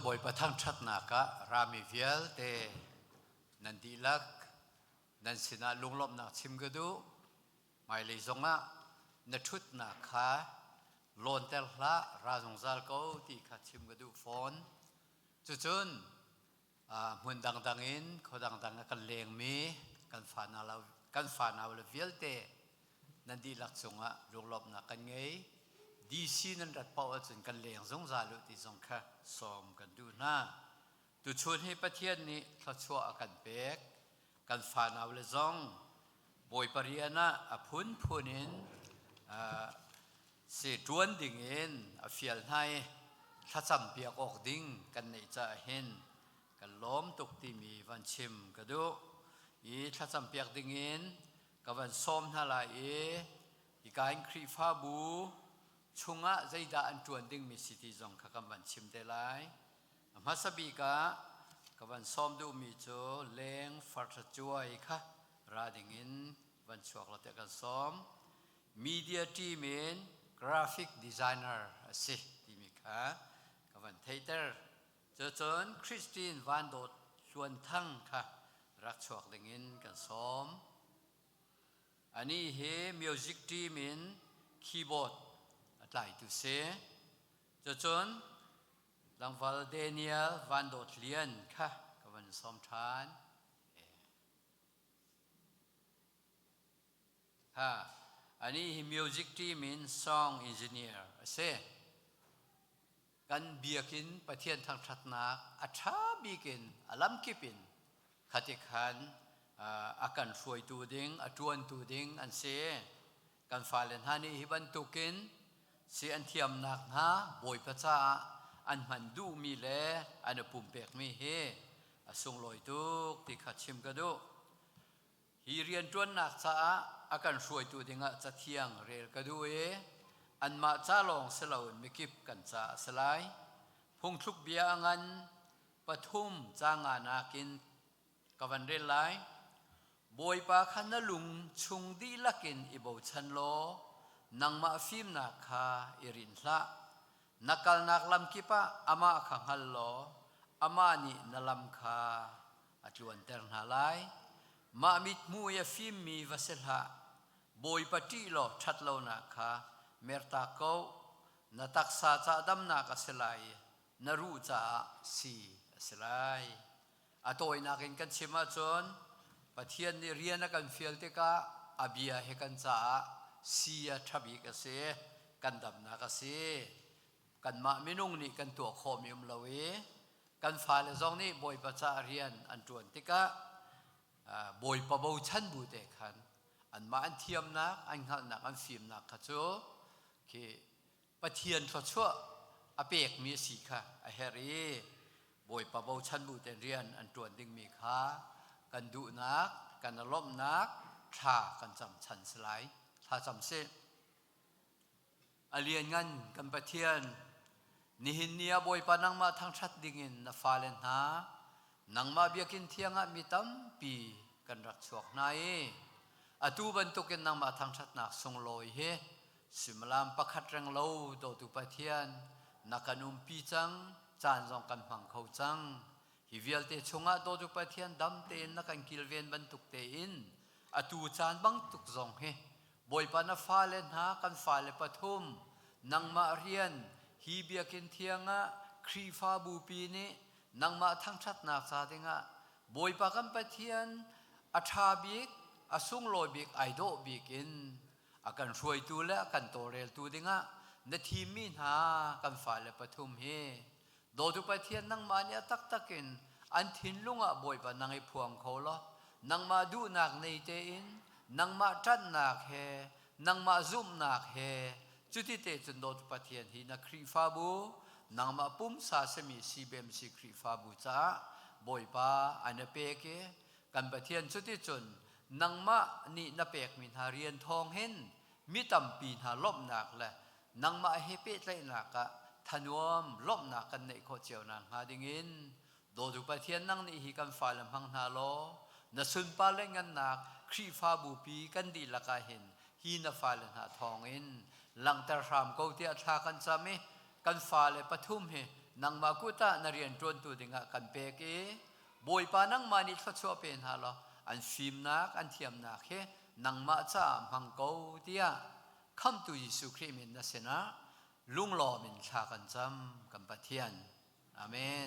Bawipa thangṭhatnak ah rami vialte nan dihlak nan sinah lunglawmhnak chim ka duh. Hmailei zongah na ṭhutnak kha lawnter hlah, ra zungzal ko ti kha chim ka duh fawn. Cucun hmun dangdang in khua dangdang a kan lengmi kan fanau le vialte nan dihlak cungah lunglawmhnak kan ngei. DC nan rat paoh ahcun kan leng zungzal u ti zong kha sawm kan duh hna. Tuchun hi Pathian nih thluachuah a kan pek. Kan fanau le zong Bawipa rian ah a phunphun in si ṭuan ding in a fial hna i thlacam piak awk ding kan neih caah hin kan lawm tuk timi van chim ka duh. I thlacam piak ding in ka van sawm hna lai i hika in Khrihfabu chungah zeidah an ṭuan dingmi si ti zong kha kan van chim te lai. A hmasa bik ah ka van sawm duhmi cu leng farṭha cuai kha ra dingin van chuak law tiah kan sawm. Media team in graphic designer a si timi kha ka van theihter. Cucun Christine Van Dawt Hluan Thang kha rak chuak dingin kan sawm. Anih hi music team in keyboard a tlaitu si. Cucun tlangval Daniel Van Dawt Lian kha ka van sawm ṭhan. Ha, anih hi music team in song engineer a si. Kan biakinn Pathian thangṭhatnak a ṭha bik in a lamkip in khati khan a kan hruaitu ding, a ṭuantu ding an si. Kan fale hna nih hi bantukin si an thiamnak hna Bawipa caah an hman duhmi le an i pumpekmi hi a sunglawi tuk ti kha chim ka duh. Hi rianṭuannak caah a kan hruaitu dingah Cathiang rel ka duh i anmah ca lawng si loin mikip kan ca a si lai. Phungthluk bia a ngan pathum ca nga nakin ka van rel lai. Bawipa kha na lung chung dihlak in i bochan law nangmah fimnak kha i rinh hlah. Na kalnak lam kip ah amah kha hngal law amah nih na lam kha a tluanter hna lai. Mah mithmuh i a fimmi va si hlah. Bawipa ṭih law ṭhat lonak kha mertak ko. Na taksa ca damnak a si lai i na ruh caah si a si lai. A tawinak in kan chim ahcun Pathian nih rian a kan fial tikah a bia he kan caah si a ṭha bik a si, kan damnak a si. Kanmah minung nih kan tuah khawhmi um lo i kan fale zong nih Bawipa caah rian an ṭuan tikah Bawipa bochan bu te khan anmah an thiamnak, an hngalhnak, an fimnak kha cu khi Pathian thluachuah a pekmi a si kha a herh i Bawipa bochan bu tein rian an ṭuan dingmi kha kan duhnak, kan i lawmhnak thla kan cam chan si lai. Thla cam sih. A lianngan kan Pathian, nihin ni ah Bawipa nangmah thangṭhat dingin na fale hna nangmah biakinn thiang ah mi tampi kan rak chuak hna i atu bantukin nangmah thangṭhatnak sunglawi hi suimilam pakhat reng lo dawtu Pathian na kan umpi cang, caan zong kan hmang kho cang. Hi vialte chungah dawtu Pathian dam tein na kan kilven bantuk tein atu caan bangtuk zong hi Bawipa na fale hna kan fale pathum nangmah rian hi biakinn thiang ah Khrihfabu pi nih nangmah thangṭhatnak ca dingah Bawipa kan Pathian a ṭha bik a sunglawi bik ai dawh bik in a kan hruaitu le a kan tawlreltu dingah na thimmi hna kan fale pathum hi dawtu Pathian nangmah nih a taktak in an thinlung ah Bawipa nang i phuang kho law nangmah duhnak nei tein nangmah ṭanhnak he nangmah zumhnak he cuti te cun dawtu Pathian hi na Khrihfabu nangmah pumsa simi CBMC Khrihfabu caah Bawipa an i pek i kan Pathian cuti cun nangmah nih na pekmi hna rian thawng hin mi tampi hna lawmhnak le nangmah he pehtlaihnak ah thanuam lawmhnak kan neih khawh cio nakhnga dingin dawtu Pathian nang nih hi kan fale hmang hna law na sunpar le ngannak Khrihfabu pi kan dihlak ah hin hi na fale hna thawngin langhter hram ko tiah thla kan cam i kan fale pathum hi Nangmah kut ah na rian ṭuantu dingah kan pek i Bawipa nangmah nih thluachuah pe hna law an fimnak an thiamnak hi nangmah caah hmang ko tiah Khamhtu Jesuh Khrih min na sinah lunglawm in thla kan cam kan Pathian. Amen.